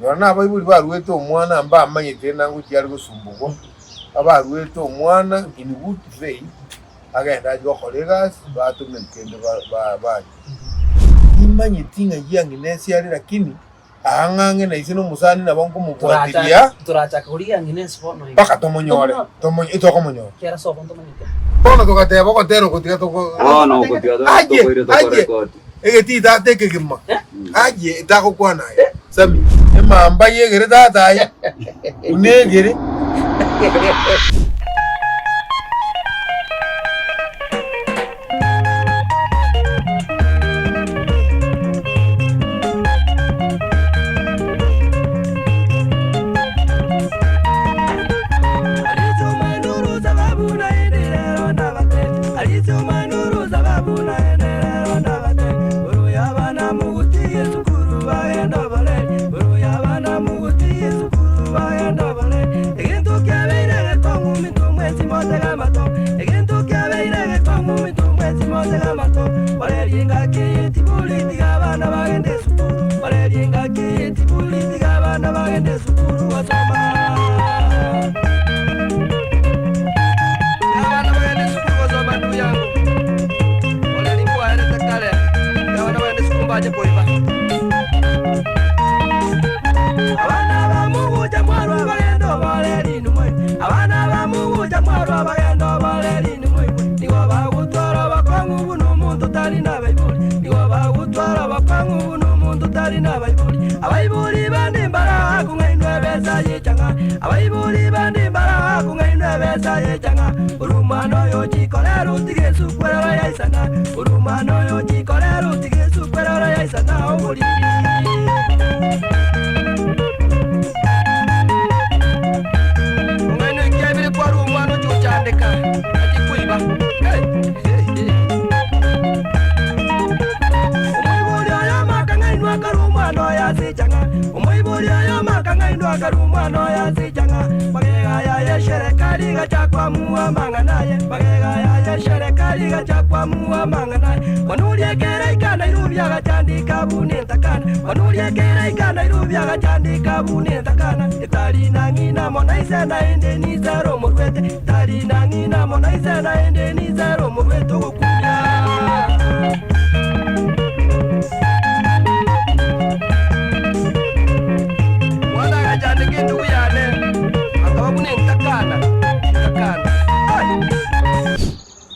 Nonya na abaibori baruete omwana mbamanyete ng'a ngochia are gosumbugwa, abaruete omwana in good faith agende achie gokora egasi batome kende barie. Timanyeti ng'ai ang'ina ase are lakini aa ng'ang'e na ise na omosani nabo nkomobwatiria Torachaka korigia ang'ina ase bono iga. mpaka tomonyore, tomonye tokomonyora. Kera sobo ntomanyete. Bono togateba ogotera oko tiga toko Bono ogotiga to- Aye, tokoire aye. tokorekodi. Egetii tata ekegima, aye etagokwana aye. Sami, emamba yegere tata aye, buna egere.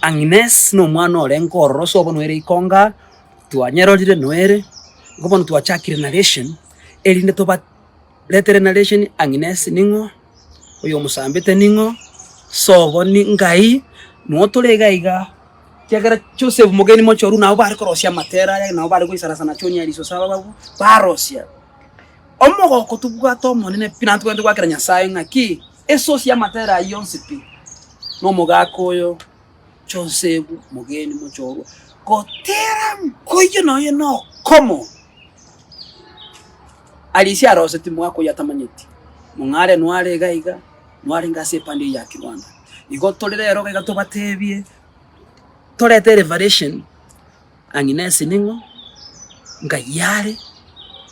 Agnes nomwana orenge ororo ase obono ere ikonga, twanyerorire noere, igo bono twachakire narration, erinde tobaretere narration Agnes ning'o, oyo omosambete ning'o, sobo ni ng'ai, noo tore iga iga, ekiagera Joseph Mogeni Mochoru nabo bare korosia amatera aya, nabo bare goisarasa na John Ariso Saba abwo, barosia. Omogoko tobwate omonene pi, naende togende goakera Nyasaye ng'aki, esource y'amatera ayio onsi pi, nomogaka oyo Joseph Mogeni Mochorwa, gotera nkoiyo nonya na okomo, Arisia aroseti omogaka oyio atamanyeti, mong'are noare iga iga, noarenge ase epande eyio ya Kirwanda. Igo tore rero iga tobatebie, torete erevelation. Ang'ina ase ning'o? Ngai are,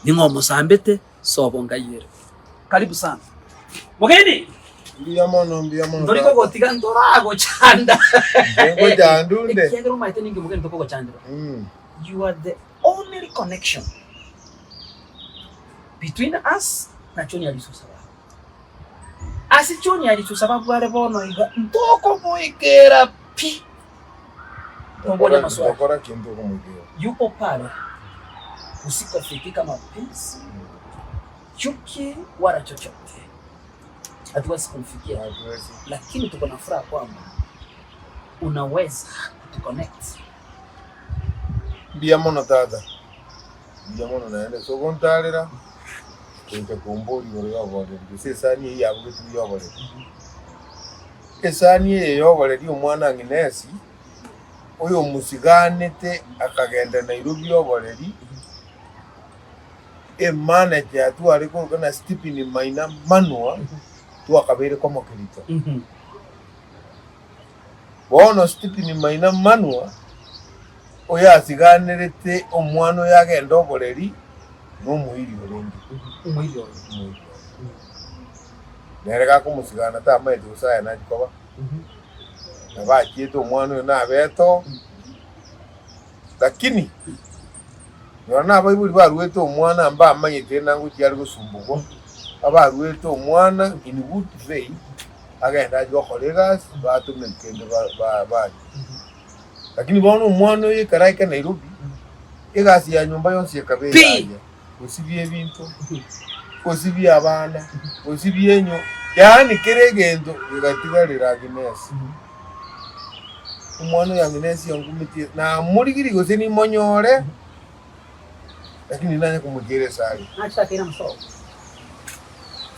ning'o omosambete? Sobo Ngai ere. Karibu sana. Mogeni! Mbuya mono, mbuya mono Ntori tata. kogotiga ntoragochanda. Inche ngochanda onde. Ekiagera omanyete ninki mogeni tokogochandera. Mm. You are the only connection between us na John Alice Sababu. Ase John Alice Sababu are bono iga ntokomoikera pi. Toboria amaswali. Tokora ki ntokomoikera? Yupo pale usikofikika mapenzi, chuki wala chochote hatuwezi kumfikia, Hatuwezi. lakini tuko na furaha kwamba unaweza kutuconnect. Mbuya mono tata, mbuya mono naende ase ogontarera gocha komboria igoro y'oboreri gose esani eyio yabogetigwe y'oboreri. Esani eye y'oboreri omwana Agnes, oyomosiganete akagenda Nairobi oboreri, emanager tware koroka na Stephen Maina Manua, twakabeire komokerito. Bono Stephen Maina Manua, oyasiganerete omwana oyo agende oboreri, Nomoiri orenge. Omoiri oye. Omoiri oye. Nere gakomosigana tamaeti gose aye nachia koba. Nabo achiete omwana oyo nabete oo, lakini nonya na abaibori baruete omwana mbamanyete ng'a ngochia are gosumbugwa, abaruete omwana in good faith, agende achie gokora egasi, batome kende ba- ba- baria. Lakini bono omwana oyo ekero aika Nairobi, egasi ya nyomba yonsi ekaba Pi! eyaye, gosibia ebinto, gosibia abana, gosibia enyo, yaani kera egento gegatigarera Agnes. Omwana oyo Agnes ankumetie, namorigirie gose nimonyore, lakini nanye komotiera esare. Nachakire amasomo.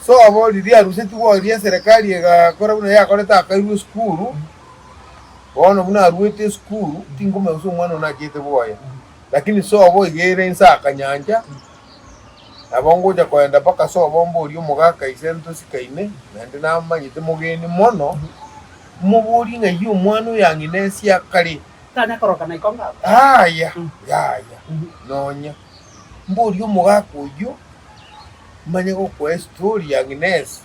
Sobo riria arusetigwe oria eserekari egakora buna yakorete akairwa esukuru, bono buna aruete esukuru, tinkomanya gose omwana one nachiete bwoye, lakini sobo iga ere inse akanyancha, nabo ngocha koenda mpaka sobo mborie omogaka ise ntosikaine, naende namanyete mogeni mono, moborie ng'ai omwana oyo ang'ina ense akare. Tanya koroka na ikongo abwo. Yaya, yaya, nonya. Mborie omogaka oyio, manye gokoa estory ya ng'ina ense,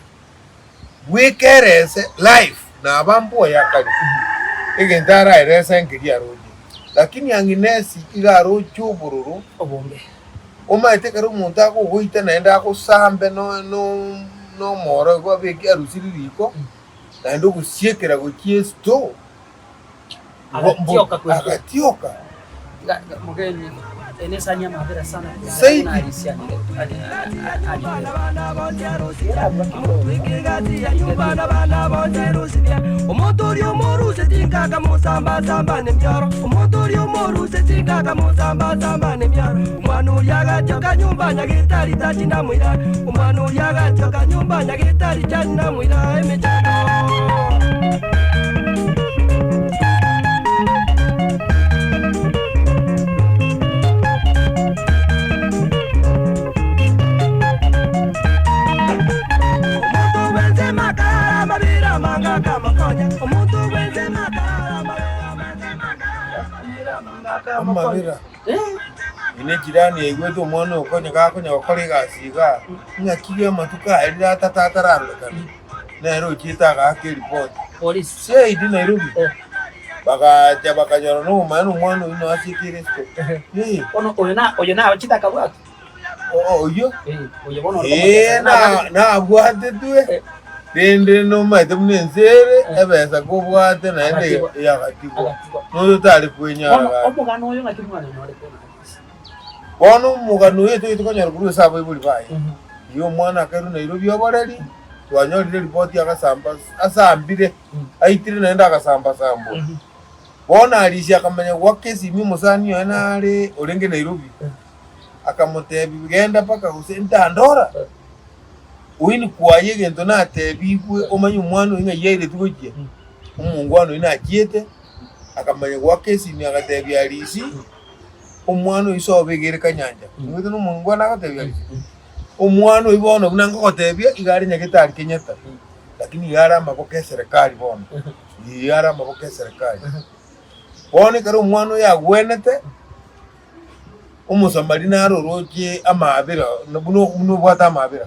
bwekerese life naba mboye akare, egento araerese nkeria aroche. Lakini ang'ina ense iga aroche obororo, Obonge. omanyete ekero omonto agogoita naende agosambe no- no- na omoro igo abeke arusie ririko, naende ogosiekera gochia estore. Agatioka kweri. Agatioka. Mogeni ene esani y'amabera sana Saidi. Omonto oria omoruseti nkakamosambasamban'emioro, omonto oria omoruseti nkakamosambasamban'emioro. Omwana oria agatioka nyomba nyagetari tachi namoira, omwana oria agatioka nyomba nyagetari tachi namoira emechando. Omonto bwense makara amabera amange akamokonya, omonto bwense makara amabera amange akamokonya. Amabera. Ine jirani yaigwete omwana oyo konya gakonya gokora egasi igaa, ng'aki ria amatuko aya rire atato atararorekana, nere ochiete agaaka eripoti. Polisi. CID Nairobi, Eh. bagacha bakanyora na obomaene omwana oyio noyo asiekeire esiko. Eh, Bono oyo na oyo naachete akabwatwa. o- oyio Eh, oyo bono ore Eh, komotesa. na Nabwate- nabwatetwe Eh. rende nomanyete buna ense ere Eh. ebesa kobwate naende Agatigwa. yagatigwa Agatigwa. noyo otari kwenyara Bono gaki. omogano oyo ng'aki mwanyorete nabisa. Bono omogano oyo toigete konyora korwa ase abaibori baye, iga omwana akairwa Nairobi oboreri, twanyorire eripoti agasamba asambire, aitire naende agasamba sambwa. Bono Arisi akamanya goaka esimi omosani oye nare orenge Nairobi, akamotebia genda mpaka gose ntandora, oini kwaye egento natebigwe omanye omwana oyo ng'ai airetwe gochia, omongwana oyio nachiete, akamanya goaka esimi agatebia Arisi. Omwana oyio sobo iga ere kanyancha, omanyete na omongwana agotebia aria, omwana oyio bono buna nkogotebia iga are nyagetari Kenyatta, lakini iga are amaboko eserekari bono, iga are amaboko eserekari. Bono ekero omwana oyo agwenete, omosamari naro oroche amaabera na buna buna obwate amaabera,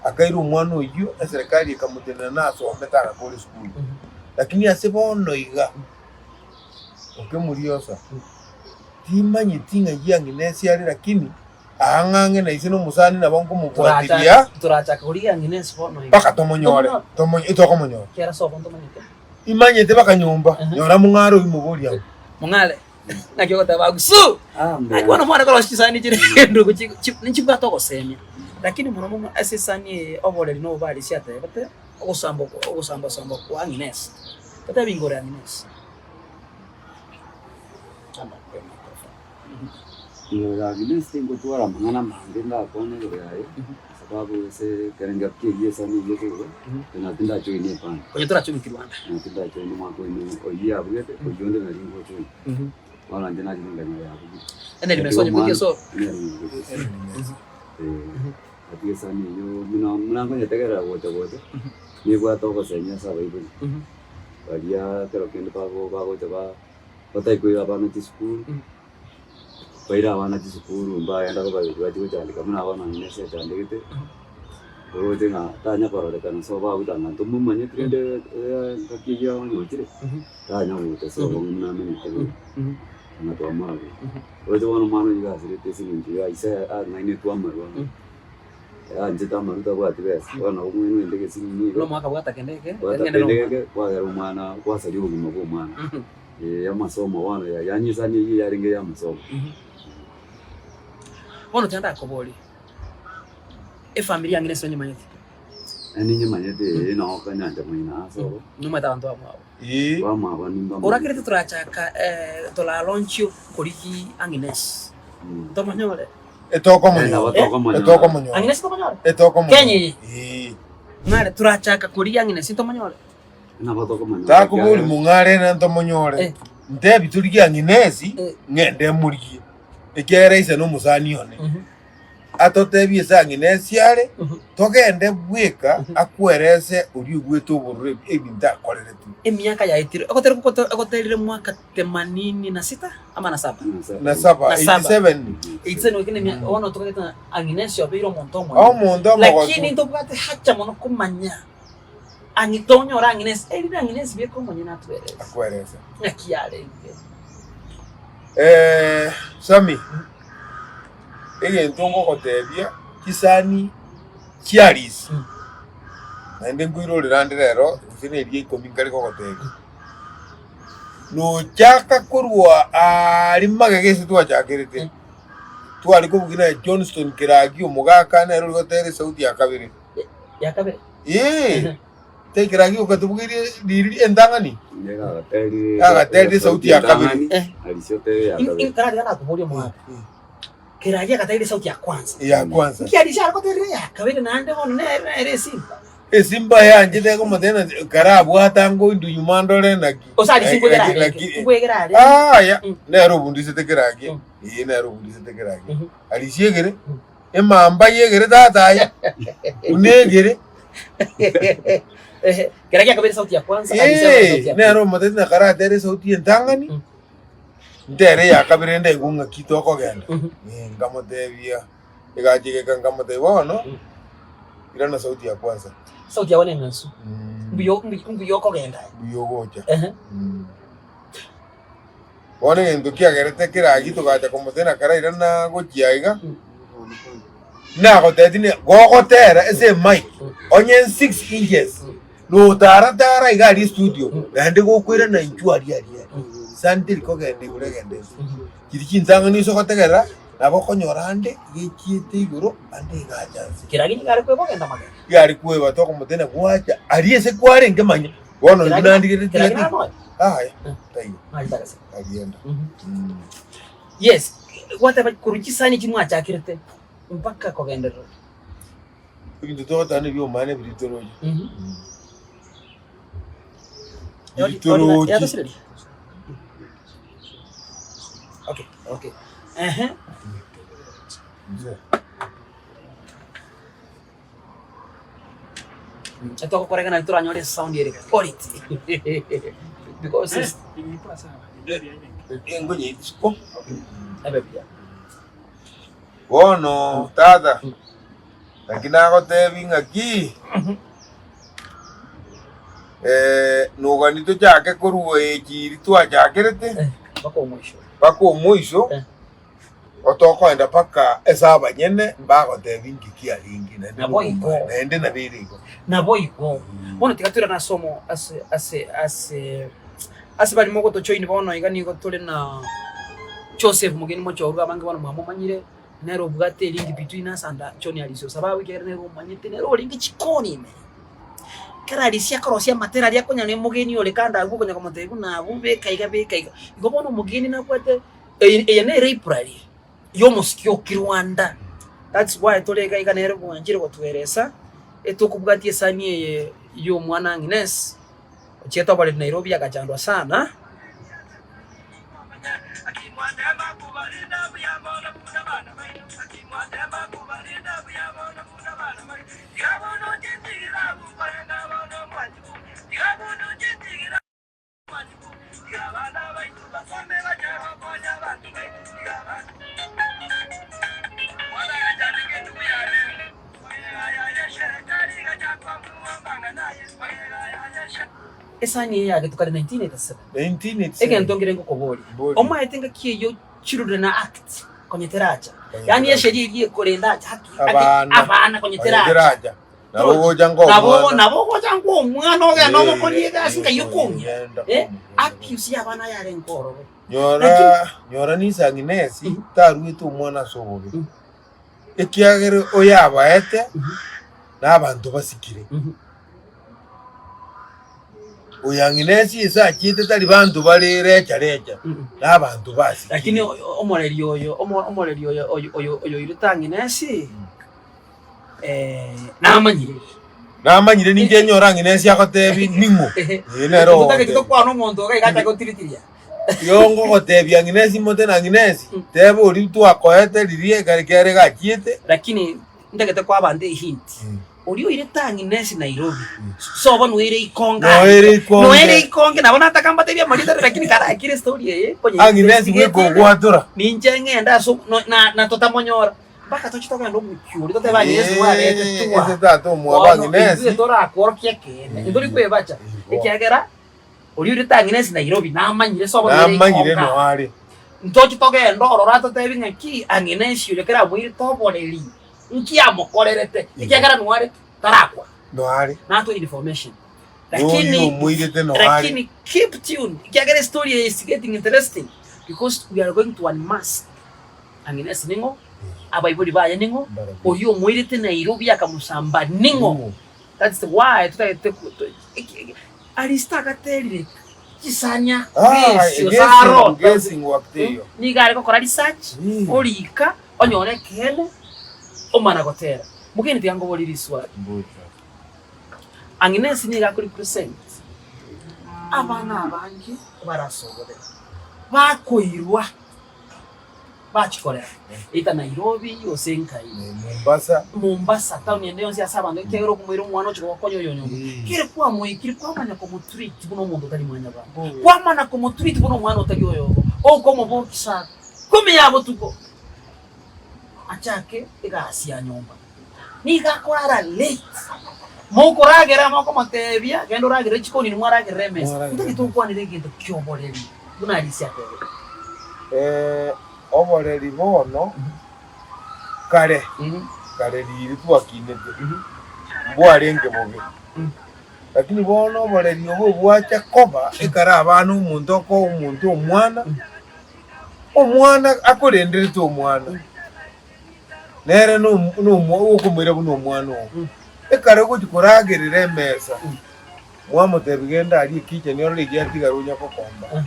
akaira omwana oyio eserekari ekamotenena nasomete agakora esukuru. Lakini ase bono iga. Okemoriosa, Timanyeti ng'ai ang'ina ense are lakini aa ng'ang'e na ise nomosani nabo nkomobwatiria Torachaka korigia ang'ina ense bono iga. mpaka tomonyore tomonye tokomonyora. Kera sobo ntomanyete. Imanyete baka nyomba nyora mong'are oyio moborie abwo. Mong'are, naki ogoteba agusu! Ah, mbuya. Naki bono mwane korosia chisani chire ndugu chi- chi- nchibwate ogosemia. Lakini mono mono ase esani eye oboreri na obobarisi atebete, ogosamba ogosamba samba kwa ang'ina ense. Totebi igoro ya ng'ina ense. Igoro ya Agnes tingotwara amang'ana amange ndakwane igoro yaye, sababu ase ekerengo ki'eyio esani eyio ekogwa, na tindajoin eband. Onye torachoini Kirwanda. Na tindajoin omwaka oino oyio yabugete, oyio onde nari ngojoin. Bono inche nachete nkanyora yabugire. Energy mesa onye gochia so. Energy Gati esani eyio buna buna nkonyetegerera gocha gocha, nebwate ogosemia ase abaibori. Baria ekero kende bago bagocha ba batari koira abana chisukuru. Baire abana chisukuru mbagenda kobaberia bachie gochandeka buna abana onye ase achandegete, oroche ng'a tanya kororekana sobo agocha ng'a ntomomanyeti rende engaki eyio onye ochire, tanya gocha sobo buna amenyete bono, ng'a twamororire. Oroche bono omwana oyio iga asirete ase eng'encho ya ise ang'ainetwe amarwa, aanchete amarwa tabwati besa, bono nabo omwene egesinini igo, Buna omwaka bwata kende eke, bwata ng'ende kende nomwana. geke, kwagera omwana gwasaria obogima bwa omwana. Ee, amasomo bono ya yaani esani eyio yarenge y'amasomo. Bono tiga ndakoborie, efamiri yange nese onyemanyete? Naende ninyemanyete ee, noo Kanyancha moino ase obo. Nomanyete abanto bamwabo? Ee. Bamwabo nimbamanyete. Orakerete torachaka toralaunchie korigi Agnes, tomonyore? Etokomonyora. Etokomonyora. Etokomonyora. Agnes tomonyore? Etokomonyora. Kenya eye? Ee. Ng'are torachaka korigia Agnes tomonyore? Takobori mong'are na ntomonyore, ntebi torigie Agnes, ng'ende morigie, ekiagera ise nomosani one. Atotebie ase Agnes are, togende bweka akwerese oria oigwete obororo ebinto akoreretwe. Emiaka yaetire, ogoterire mwaka themanini na sita ama na saba? Na saba, Na saba. 87. 87 goika nemia bono tokagete ng'a Agnes obeire omonto omonene. Omonto omogotu. Lakini ntobwate hacha mono komanya Ang'e tonyore ang'e nese, erinde ang'e nese beka omonyene atwerese. Akwerese. Ng'aki yarenge. Eh, Sammy, egento ngogotebia, chisani chiarisi, naende nkoirorera ande rero, gose na eria ikomi nkare kogotebia, nochaka korwa aaria magega ase twachakerete, tware kobugia na Johnston Keragi omogaka nere ore gotera esauti ya kabere. Ya kabere. Ee, tekera gioka tobugerie riri entang'ani. Agaterire Agaterire sauti ya kabere. Arisio tere ya kabere. Inkarari nakoboria omwaka. Keragi agaterire sauti ya kwanza. Ya kwanza. Nki Arisio agoterire ya kabere naende bono nere nere esimba. Esimba yanchete ekomotebia karabwata ango intwe nyuma ndore naki. Ose Arisio nkwegera Naki- arenge. naki- Nkwegera arenge. Aya, Mm. nere obundisete keragi. Mm. Ee, nere obundisete keragi. Mhm. Arisio egere, Emamba y'egere tata aye, buna egere. Ehe, Kera giakabere sauti ya kwanza, Alicia akabere sauti Ee, ya pili. nere omotebia ng'a karatere esauti entang'ani, Mm. ntere eya kabere ndaigwe ng'aki tokogenda. Mhm. Eh, nkamotebia, egacha egeka nkamotebia bono, Mm. irana sauti ya kwanza. Sauti yao neng'ansu. Mm. Mbuya mbuya- mbuya okogenda aye. Mbuya ogocha. Ehe. Mm. Bono egento kiagerete keragi togacha komotebia karairana gochia iga, nagotebi tindi gogotera ase emic onye 6 inches notaratara iga aria estudio naende gokoirana inchuo aria aria aria sani teri kogenda igoro egende inse. Chiria chinsang'ani ase ogotegerera nabo okonyora ande gechiete igoro ande egacha inse. Keragi nigo are kweba ogenda magega. Iga are kweba tokomotebia gwacha aria ase kwarenge manya bono inwe nandigereti Keragi gati. naro moyo. Yaya, taiyo, Naye tagese. arienda. Mhm. Yes, gwateba korwa chisani echi mwachakerete mpaka kogenderera. Ebinto togoteba nebiomane biri toroche. Biri toroche. Yatosireria? Okay, okay. Ehe. Etogokoreka nari toranyore esound ere quality. Because it's Engonye isiko. ebe buya. Bono tata, naki nagotebi ng'aki, nogani tochake korwa echiri twachakerete Mpaka omwisho. mpaka omoiso, Otokoenda mpaka ase abanyene mbagotebi inki kiarenge, naende Naboigo. nobomba, naende nabere igo. Naboigo. Bono tiga toirane ase omo ase ase ase ase baria mogotojoin bono iga nigo tore na Joseph Mogeni Mochorwa abange bono mwamomanyire, nere obwate elink between us and John Arisi Osababu ekiagera nere omanyete nere orenge chikoni ime. Ekero Arisi akorosia amatera aria akonyora omogeni ore kando abwo okonya komotebia buna abwo beka iga beka iga. Igo bono omogeni nabwate Eye eye nere library y'omosiki o Kirwanda. That's why tore iga iga nere bwanchire gotweresa, etokobwatia esani eye y'omwana Agnes, ochiete oboreri Nairobi agachandwa sana. Esani eye yagetwe kare 1987. 1987. Egento nkere ngokoboria. Mboria. Omaete ngaki eyio Children Act konya teracha. Konya Yaani teracha. esheria eria ekorenda acha haki haki Abana. abana konya Konya teracha. teracha. Nabo ogocha nka Nabo omwana. nabo ogocha nka omwana ogenda omokorie egasi nkai okong'ira. Genda Eh, komogenda. abuse y'abana yarenge ororo. Nyora nyora nisang'i nesi Mhm. taruete omwana ase obobe. Mhm. Ekiagera oyabaete Mhm. na abanto basikire. Mhm. Oyang'ina ase ase achiete tari banto bare recha recha, Mhm. na abanto basikire. Lakini o- omoreri oyo omo- omoreri oyo oyo oyo oyoirete ang'ina ase eh, namanyire. Namanyire ninche nyore ang'ina ase agotebi ning'o. Ehe. Ee nere Totageti ogotebia. tokwana omonto iga iga acha gotiritiria. Igo ngogotebia ang'ina ase mote na ang'ina ase, teba oria twakoete riria ekare kere gachiete. Lakini ntagete koa abanto ehint, oria oirete ang'ina ase Nairobi, sobo noere ikonge Noere ikonge. Noere ikonge nabo nataka mbatebie amarieta are lakini karakire estory eye konya Ang'ina ase bweka investigated. ogwatora. Ninche ng'ende ase no- na na totamonyora. Mpaka toche togende omochie oria totebe ang'ina ase mwarete tua. Ase tata omwabo Bono ang'ina intwe ase. torakworokia ekeene, ntori kwebacha, Igo. ekiagera oria oirete ang'ina ase Nairobi namanyire sobo noere Namanyire ikonge. noare. Ntoche togende ororo atotebi ng'a ki ang'ina ase oria kera amoirete oboreri, nki amokorerete, ekiagera noare tarakwa. Noare. Natwe information. Oyo Lakini omoirete noare. lakini keep tuned ekiagera estory eye is getting interesting because we are going to unmask ang'ina ase ning'o, abaibori baye ning'o, oria omoirete Nairobi akamosamba ning'o. That's why totagete ko- to- eki- eki- Alistair agaterire chisani Ah, akoresio guessing, sarota guessing work teiyo. nigo are gokora research Mm. orika onyore ekeene omana gotera. Mogeni tiga nkoborie riswali. Mbucha. Agnes nigo akorepresent abana abange barasoborere bakoirwa bachikorera either Nairobi gose nkai Mombasa. Mombasa town ende yonsi ase abanto ekiagera okomoira omwana oche gokonya oyo nyomba kere kwamoikire kwamanya komotreat buna omonto otari mwanyabanto kwamana komotreat buna omwana otari oyobo okomobokia saa kumi ya botuko achake egasi ya nyomba nigo akorara late mokoragera mokomotebia genda oragere chikoni nimwaragerere emesa Mwaragerera ntagete okwanere egento kia oboreri buna Alice atebete. Eh, oboreri bono kare kare riiri twakinete mbwarenge bobe lakini bono oboreri obo bwacha koba ekero abana omonto okoa omonto omwana omwana akorenderete omwana nere no nomo okomoira buna omwana oo ekero ogochi koragerera emesa Mwamotebia, Genda aria ekicheni orore egiatigara onya gokomba.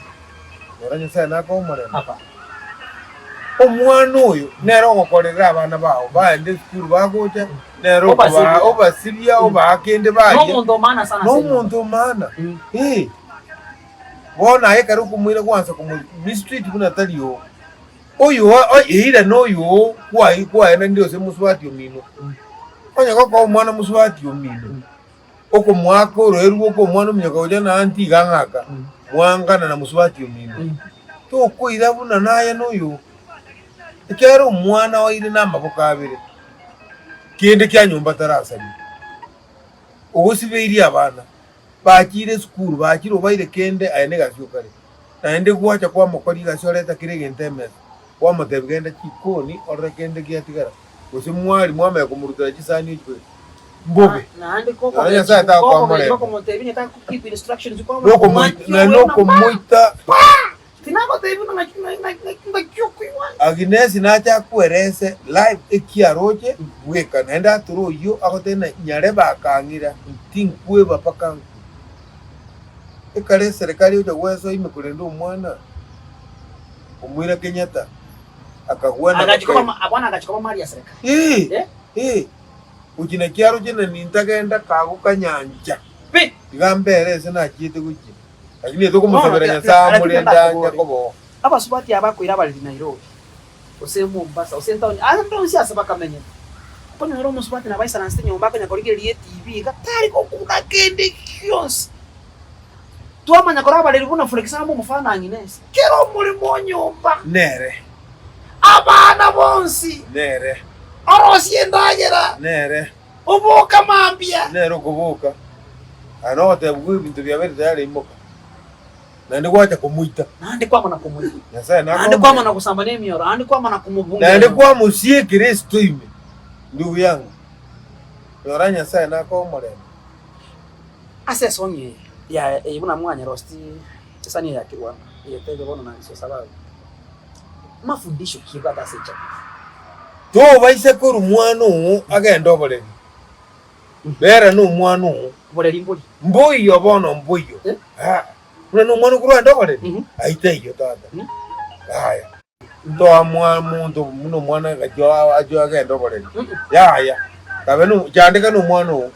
Rora Nyasae nakoe omorembe. Omwana oyo nere ogokorera abana bao baende esukuru bagocha, nere okobaa obasibia obaa kende baria. Nomonto omana sana ase enyomba. Nomonto omana. Eh. Bono aye ekero okomoira gwansa komo mistreat buna tari oo. Oyo o eira noyo oo kwai kwaenanire gose mosubati omino. Onye gokoa omwana mosubati omino. Okomoaka oroeru rw'okomwana omonyoka gocha na aunty iga ng'aka, mwangana na mosubati omino. Tokoira buna naye noyo, ekiagera omwana oire namaboko abere, kende kia nyomba tarasaria. Ogosibeirie abana, bachire esukuru, bachire obaire kende aye negasi okare. Naende gwacha kwamokoria egasi oreta kera egento emesa, kwamotebia genda chikoni orore kende giatigara, gose mwari mwamanya komorutera chisani ochie koria. Mbobe. Naende Nonye Nyasaye takoa omorembe. kokomotebia onye tago keep instructions Nokomoita naende nokomoita Tinagotebia buna ng'aki ng'aki ng'aki ng'aki okoigwa. Agnesi nache akwerese live eki aroche bweka naende atore oyio agotebia ng'a nyarebe akang'ira tinkweba mpaka nkwe. Ekare eserekari egocha gwesoa ime korende omwana omoira Kenyatta akagwena Agachi gakei. koba abana agachi koba mali ya serikali. Ee, Eh? ee, gochia naki aroche na nintagenda kagoka nyancha Pi. tiga mbere ase nachiete gochia lakini etokomosabera Bono, Nyasaye lakini amorende ndakobore. anya koboo. Abasubati aba bakoira abareri Nairobi, gose Mombasa, gose etown, ande onsi ase bakamenyete. Okonyora omosubati nabo aisaransete nyomba akonya korigereria etv iga tari gokuna kende gionsi. Twamanya korwa abareri buna for example omofano Agnes, kera omoremo o nyomba, Nere. abana bonsi, Nere. orosie endagera, Nere. oboka mambia. Nere okoboka. Aye nogotebigwa ebinto biabeire tayari imoka, naende gwacha komoita. Naende kwamana komoita. Nyasaye Naende nakombe. kwamana gosamba nemioro, naende kwamana komobunga Naende enyomba. kwamosiekera esito ime, ndugu yangu, nyora Nyasaye nakoe omorembe. Ase esong eye ya eye buna mwanyerosti esani eye ya Kirwanda eyetebia bono na Iso sababu mafundisho ki ebwate ase echate? Tobaisa korwa mwana oo agende oboreri, bera nomwana oo. Oboreri mbori. Mboiyo bono mboiyo. Eh? Ah, buna nomwana okorwa agende oboreri, Mhm. aye taiyo tata. Mhm. Yaya. Toa mwa monto buna omwana agachia achia agende oboreri. Mhm. Yaya. Kabe no chandeka nomwana oo.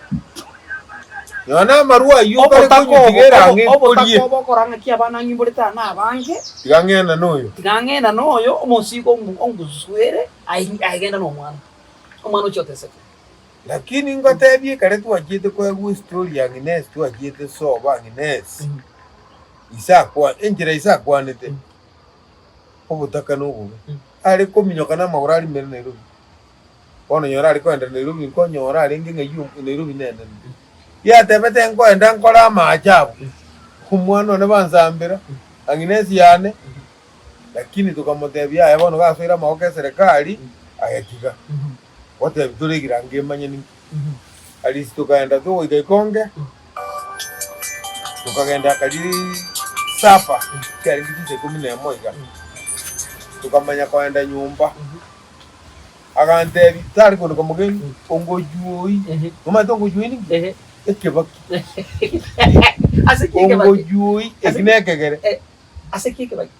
Nonya na amarwa ayio okare Obotaka konywa obo tiga erang'e obo- obotaka orie. obo okora ng'aki abana ng'imborete aa na abange, Tiga ng'enda noyo. tiga ng'enda noyo omosigo ongu ongusuere ai aigenda nomwana. Omwana ochia oteseke. Lakini ngotebie ekere twachiete koegwa estory ya Agnes twachiete sobo Agnes, ise akwa enchera ise akwanete, obotaka na obobe, are kominyoka na amagoro arimere Nairobi. Bono nyora are koenda Nairobi nkonyora arenge ng'a eywo Nairobi nenene. Riatebete nkoenda nkore amaachabu, omwana one bansambera, Agnes yane, lakini tokamotebia yaya bono gasoire amagoko eserekari, aye tiga. Gotebia tore egirango emanye ninki. Arisi tokaenda togoika ikonge, tokagenda akari sapa, chiarenge chinsa ikomi na emo iga, tokamanya koenda nyomba, agantebia, tari kondoka mogeni, ongojuoi, omanyete ongojuoi ninki? Ekebaki. Ase ki ekebaki? Ongojuoi, eki na ekegere. Ase ki ekebaki?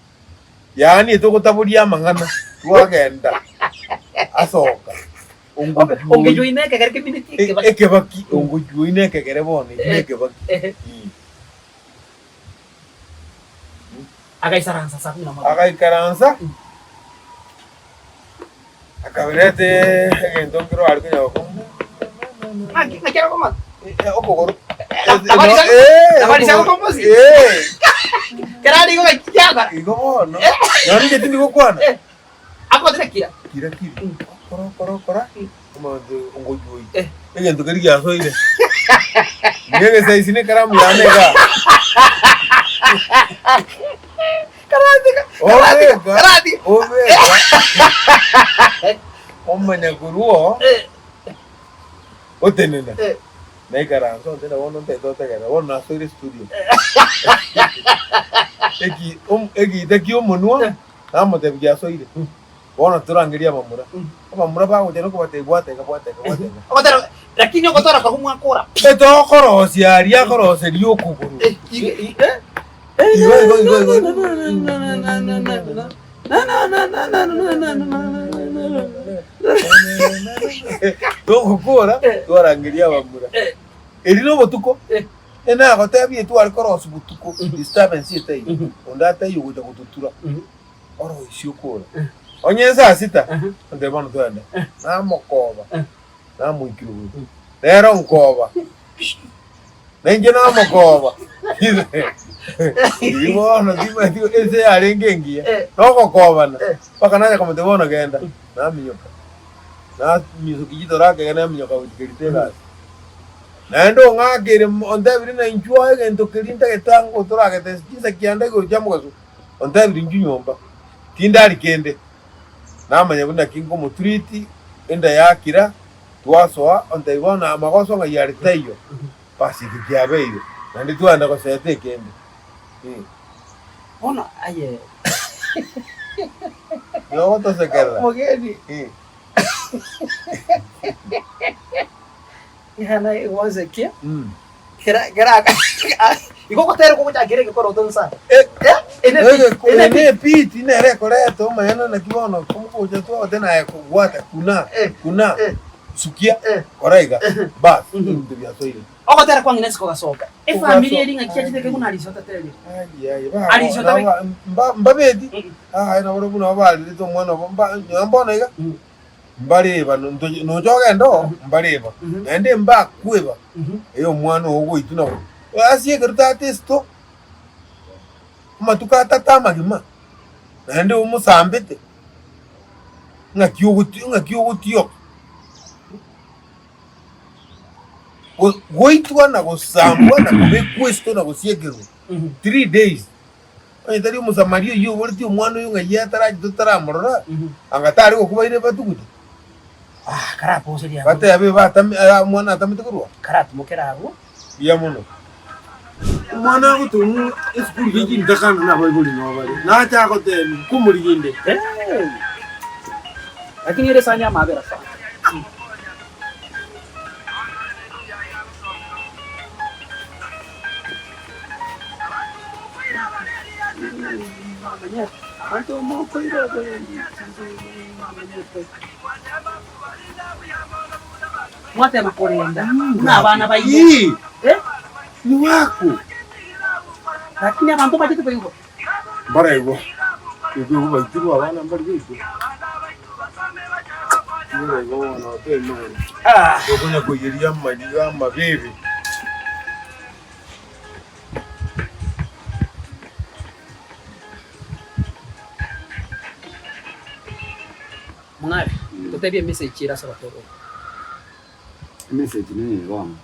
Yaani togotaboria amang'ana twagenda asoka ongojuoi Ongojuoi na ekegere kemineti ekebaki. Ekebaki ongojuoi na ekegere bono eki na ekebaki. Agaisaransa saa kumi na moja. Agaikaransa akaberete egento nkero are konya gokora. Ng'aki ng'aki arokong'ota? Okogoro. Tabarisa gokomosi? Kera are igo gaki kiakora. Igo bono. Nonye inche tindi gokwana. Akotire kira. Kira kiri. Okora okora okora. Omonto ongojuoi. Egento keria giasoire. Nigo egesaisi na ekaramu yane igaa. Karatika. Obeka. Karatika. Obeka. Omanya korwa oo. Otenena. Naikaransa onte bono ntaete gotegerera, bono nasoire estudio. Eki om egeita kia omonwa, namotebia giasoire, bono torangerie abamura. Abamura bagocha nokobatebia bwata iga bwata iga bwata iga. Ogotera lakini ogotora korwa mwakora pi. Etokorosia aria akoroseria okogoro. Igo igo igo igo. Togokora twarangeria abamura. Eri nobotuko, enagotebia tware korosia botuko disturbance etaiyo, onde ataiyo gocha gototura, oroisie okore. Onye saa sita, ontebia bono twende, namokoba, namoikire goika, rero nkoba. Nainche namokoba. Riria bono timanyeti ense yarenge engiya, nogokobana, mpaka nacha komotebia bono genda, naminyoka. Namisokia chitora akegena naminyoka gochia kerita egasi. Naende ong'akeire mo ontebirie ng'a inchuo aye egento keria ntagete ango toragete chinsa kianda igoro chia mogaso, ontebirie inchuo nyomba, tindari kende. Namanya buna ki nkomotriti, enda yakira. Twasoa, ontebia bono amagoso ng'ai are taiyo, basi eke kiabeire, naende twagenda goseta ekende. Eh. Bono aye Nigo ogotosekerera. Omogeni. Eh. Ing'ana egwansekia. Mm. Kera kera igo ogotera kogochakera egekoroto nsa. Eh, Eh, ene Ege- ene ene epiti nere ekoreta omanyene naki bono komogocha twagote naye kobwata kuna Eh, kuna eh. sukia Eh. kora iga bas ebinto biasoire. Ogotera kwa ng'ina ase kogasoka. Efamiri Kogasoka. eri ng'aki yachete keguna Alice otatebi. Ai, ai, ba- Alice otabe- na- mba- mbabeti Mm. aye nabo buna barerete omwana obo mba nyowe mbono iga Mm. mbareba nocha ogende oo mbareba naende mbakweba eyo omwana oo ogoitwa nabo ase ekero tata esito amatuko atato amagima naende omosambete ng'aki ogoti ng'aki ogotioka. Goitwa na gosambwa na kobekwa esito na gosiekerwa 3 days. Onye tari Omosamaria oyio oboretie omwana oyo ng'ai atarache totaramorora, anga tare gokwa baire batugute. Ah, karaposeria abwo. Batebe batame eh, omwana atamete korwa. Karatumokera abwo. Mbuya mono. Omwana agotomwa esukuru ye chintakana nabaibori nabo bare, nache agotebia nkomorigia inde. Hey! Lakini ere esani amabera sana. Mwatema korenda buna abana baino. Ii, Eh? ni wako. Lakini abanto bachete koigwa. Mbaraigwa. Ekoigwa baitirwe abana mbari goitwa. Mbaraigwa bono oteme bono. Ah. Tokonya koiyeria amariga amabebe. Mong'are, totebie emessage ere ase abatoro. Emessage neye bono,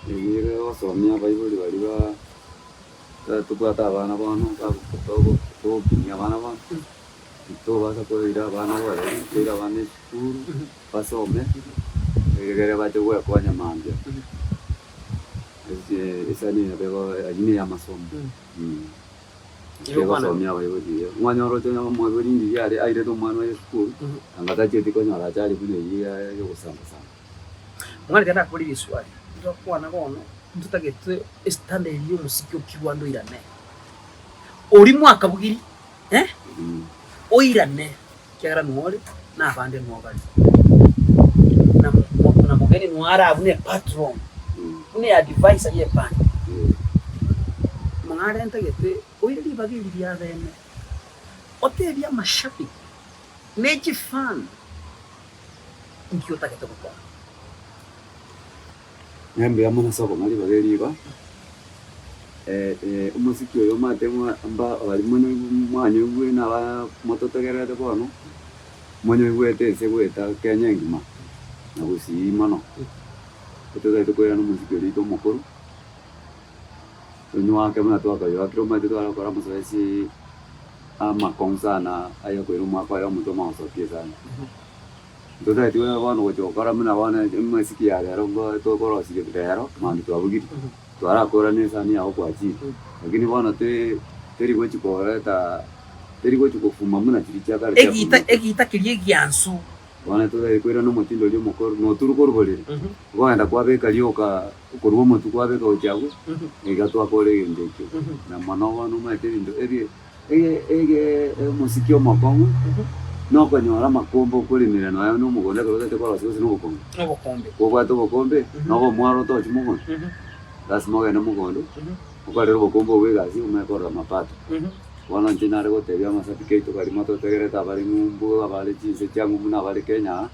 eyio egosomia abaibori baria ba tobwate abana bono togokinia abana bono, titobasa koira abana boreri, toire abana esukuru basome, egere bache goekonya mambia. Esani eye nabo ego aywo neye amasomo egosomia abaibori buya. Omwana oroche onye omoibori riria are airete omwana oye esukuru, anga tachieti konyora achari buna eywo ya yogosamba samba. Omwana ekero nakoboria riswali, ntokwana bono ntotagete estandard ya omosiki o kiwanda oirane. Oria mwakabugiri eh, oirane ekiagera nore na abande noo bare. Na na mogeni noo are abwo na epatron, buna eadvisor ya eband. Mong'are ntagete oire ribaga eri ria bene, otebie amashabiki ne chifan nki otagete gokora. Ng'a mbuya mono ase okong'a ribaga eri igo, omosiki oyo omanyete ng'a mba baria mwanyoigwe na aba mototegererete bono, monyoigwete ense goeta Kenya engima, na Gusii mono. Totagete koirana omosiki oria oito omokoro, tonywake buna twakayoakire omanyete tware gokora amasoesi amakong'u sana aya koira omwaka oyomo omotwe omogosokia esani. Ntotageti bono gocha gokora buna bono emesiki ya rero ngo tokorosia rero mambia twabugire, twarakora na esani yago kwachire, lakini bono te teri gochi koreta teri gochi kofuma buna chiria chia kare Egiita chiafumete. egiita keria egiansu. Bono totagete koirana omotindo oria omokoro, noturu korwa borere, okogenda kwabeka rioka okorwa omotwe kwabeka gochia abwo, iga twakora egento ekio. Na mono bono omanyete ebinto ebi Ege ege omosiki omokong'u nokonyora amakombe okoremera nonya na omogondo ekero otagete korosia gose na obokombe. Obokombe. Kobwate obokombe, nobe omwaro otochi mogondo, lasima ogende mogondo, okorere obokombe obwo egasi omanye korora mapato. Bono inche nare gotebia amasabiki aito baria mototegerete abare ng'umbu, abare chinse chia ng'umbu na abare Kenya aa,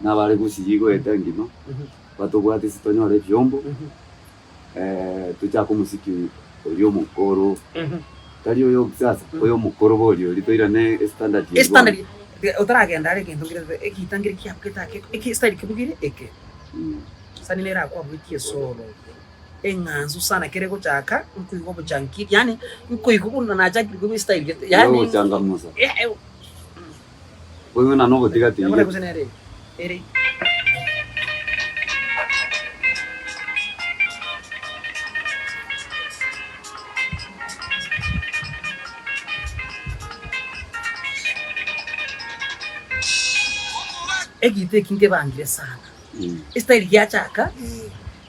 na abare Gusii goeta engima, batobwate ase tonyore ebiombo. Tochake omosiki oria omokoro, tari oyo o kisasa, oyo omokoro boria oria toirane estandard eye bono. Estandard, otaragenda are egento nkere egeita nkere kiabugete ake, eke estyle kebugire eke. Sani nere akwabugetie esolo, eng'ansu sana kere gochaka, nkoigwa obochankiri yaani nkoigwa buna nachakire koigwa estyle gete yaani Ogochangamusa. Boigo na nogotiga Yabona tiga. gose nere ere. Egento eki nkebangire sana. Estyle giachaka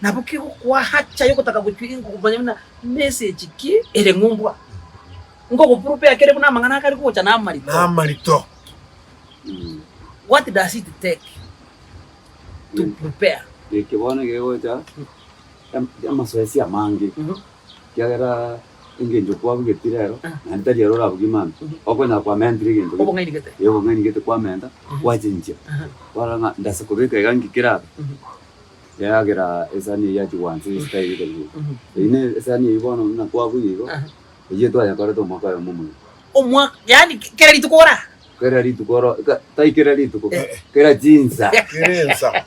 nabo kegokwahacha yogotaka gochwa komanya buna message ki ere ng'umbwa. Nkogoprepare kere buna amang'ana akare gocha namarito. Namarito. What does it take to prepare? Eke bono gegocha amasoesi amange ekiagera engencho kwabugetie rero naende tari ero orabugie mambia okonyora kwamentire egento gete Obong'aini gete. eh obong'aini gete kwamenta gwachenchia kwarora ng'a ndase kobeka iga nki kerabe ekiagera esani eyio yachia gwansa estyle gete eyio ne esani eyio bono buna kwabugia igo Eyio twayekorete omwaka oyomo omogima. Omwaka, yaani kera rituko ora? Kera rituko oro, tai kera rituko, kera chinsa. Kera ensa.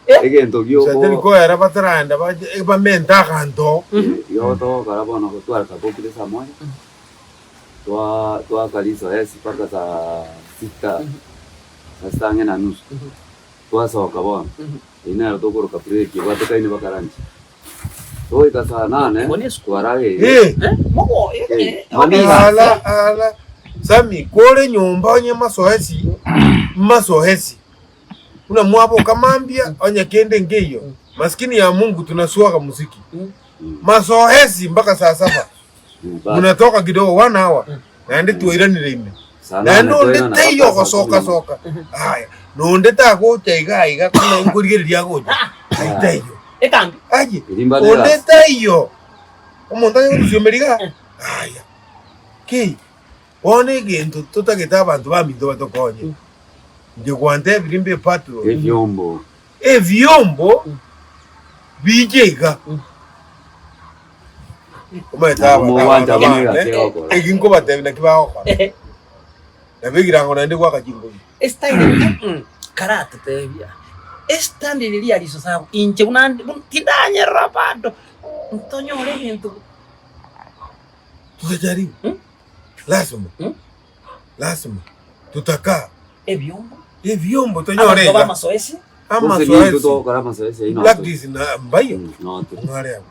Egento gioko. Teri koera bataraenda bache bamente aganto. Igo togokora bono gotwara sabokire saa moja, twa twaka risoesi mpaka saa sita, saa sita ang'e na nusu, twasoka bono, eyio nero tokoroka break ebwatekaine mpaka lunch. Togoika saa nane, Igo nesukuru. twarageire. Eh, Mogo Eh, mani egasi. ala ala Sammy kore nyomba onye masoesi masoesi Buna mwaboka mambia, onye kende nkeiyo, maskini ya Mungu tunasuaga muziki masoesi mpaka saa saba munatoka kidogo one hour naende twairanire ime naende onde teiyo ogosoka soka aya nonde tagocha iga iga kona nkorigereria agocha aye taiyo Ekambi. aye onde taiyo omonto onye gotusiomeria iga aya ki Bono egento totagete abanto baminto batokonye, inche gwantebirie mbe epatrol, Ebiombo. ebiombo biche iga. Omanyete Nabo aba mogwancha abana buna bane, egasi egokora. eki nkobatebia naki bagokora. Nabo egirango naende gwaka chingobi. Estyle karatotebia estandi riria risosabu inche buna tindanyerora bado ntonyore egento. Tutajaribu. Mm. Lazima. Mm. Lazima. Tutakaa. Ebiombo. Ebiombo tonyore Abanto iga. b'amasoesi. Amasoesi. Togokora amasoesi aino. Practice na mbayo. Note. Mong'are abo.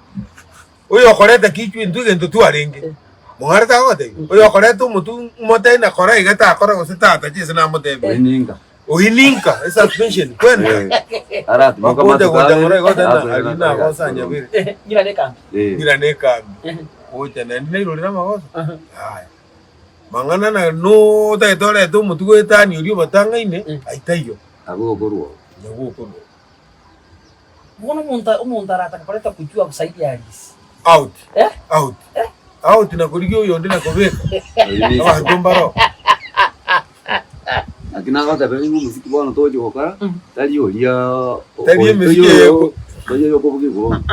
Oyo okoreta kichwa intwe egento twarenge. Mong'are tagotebi. Oyo okoreta omotu motebi na kora iga takora gose tata chese namotebi. Oininka. Oininka esuspension kwenda. Aratimoka Bakocha amatuko gocha abere, ng'ora igo tena asoe ari na nagosa kare nyabere. Ngira nekambi. Eh. Ngira nekambi. Gocha naende nairorere amagoso. Aya. Mang'ana na notagete orete omotwe goetania oria obatang'aine, ayio taiyo. Abwo okorwa oo. Nabwo okorwa oo. Bono omonto omonto arataka koreta kujua zaidi ya halisi. Out. Eh? Out. Out na korigia oyonde na kobeka. Abanto mbaro. Naki nagotebia ng'a omosiki bono togochia gokora, tari oria Tari emesiki oyo eye tari oyo okobugigwa bono.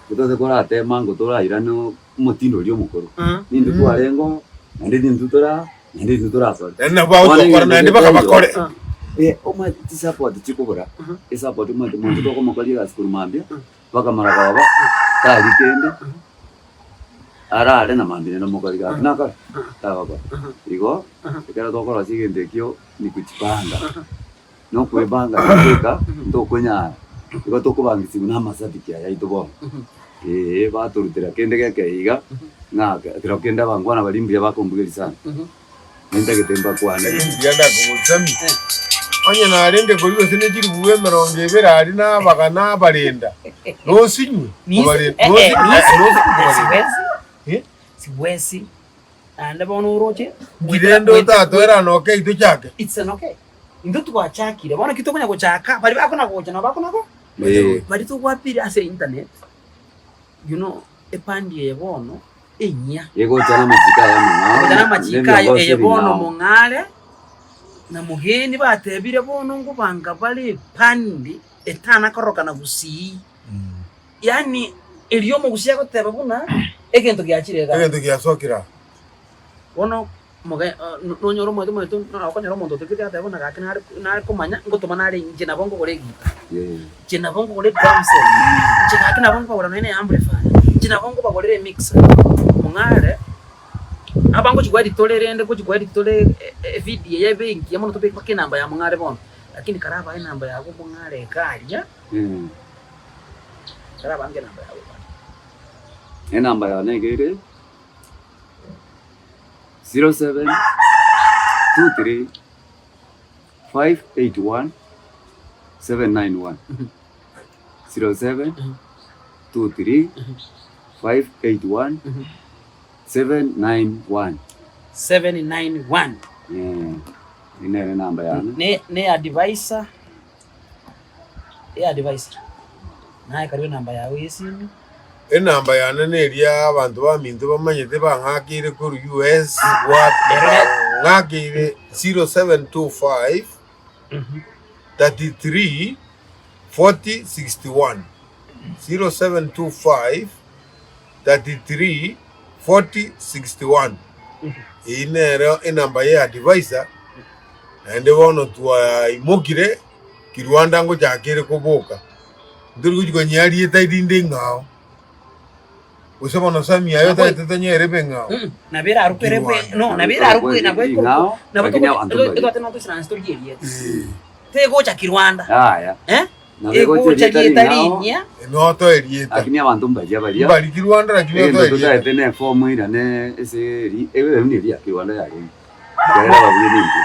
Totase koratema ngo torairane omotindo oria omokoro. Nintwe twarenge oo, naende nintwe tora naende nintwe torasore. Naende nabo bagocha gokora naende baka bakore. Omanyete chisupport chikobora, esupport omanyete omonto tokomokoria egasi korwa mambia, mpaka marogoba, tari kende, arare na mambia naende omokori gaki nakore? Tagokora. Igo, ekero tokorosia egento ekio ni kujipanga, na okoebanga goika ntokonyara, igo tokobangisiwa na amasabiki aya aito bono, eeh batorutera kende geke iga, ng'a kero kende abangwana baria mbuya bakombugeria sana, nintagete mbakwane. Mbuya ndakogosami, onye narenge koria gose ne chilifu emerongo ebere aria nabaga nabarenda, nosinywe kobarenda, nosinywe kobarenda. Siwezi, Eh? siwezi. Naende bono oroche Nki rende otatoera noke intwe chake? It's an okay. Intwe twachakire, bono ki tokonya gochaka, baria bakona gocha nabo bakona go Eh. baria togwapire ase internet, you know, epandi eye bono enyia. Egocha namachiko aya amang'ao, Egocha namachiko ayo nebiongozi eye bono ebing'ao. mong'are na mogeni batebire bono ngobanga bare epandi etana korokana gusii. Yaani erio omogusii agoteba buna egento giachire igaa. Egento giasokire aa. Bono moge nonyore omonto omonto okonyora omonto otokete agateba buna gaki nare nare komanya ngotoma nare inche nabo nkogora egita, inche nabo nkogora edrum set, inche gaki nabo nkobagorera nonya na eamplifier, inche nabo nkobagorera emixer. Mong'are, aba ngochi koa ritore rende ngochi koa ritore evideo eye ebe engiya mono tobeke mpaka enamba ya mong'are bono, lakini karabae enamba yago mong'are iga aria, karabange enamba yago iga aria. Enamba yane iga ere. 07 23 581 791 07 23 581 791 791. Eh, eye nere enamba yane. Ne ne advisor Eadvisor, naye karue enamba yao y'esimi. Enamba yane neria abanto baminto bamanyete bang'akeire korwa US wapi bang'akeire 0725 33 40 61 0725 33 40 61 Eyio nero enamba ye advisor naende bono twaimokire Kirwanda ngochakere koboka. Ntori gochia konyea rieta rinde ing'ao. Gose bono Sammy aye otagete tonyere ebe ing'ao. Nabo erarokwe ere bwe no nabo erarokwe nabo ekorokwa nabo togwate no toisaranse torie erieta. Tegocha Kirwanda. Yaya. Eh? Nabo egocha Egocha erieta rieta ring'ao. rinyia. Notoe erieta. Lakini abanto mbaria baria. Mbari Kirwanda lakini Egento otoe erieta. totaete ne efomu eirane ase eri ebe buna eria ya Kirwanda yarenge. Ekiagera babuya nintwe.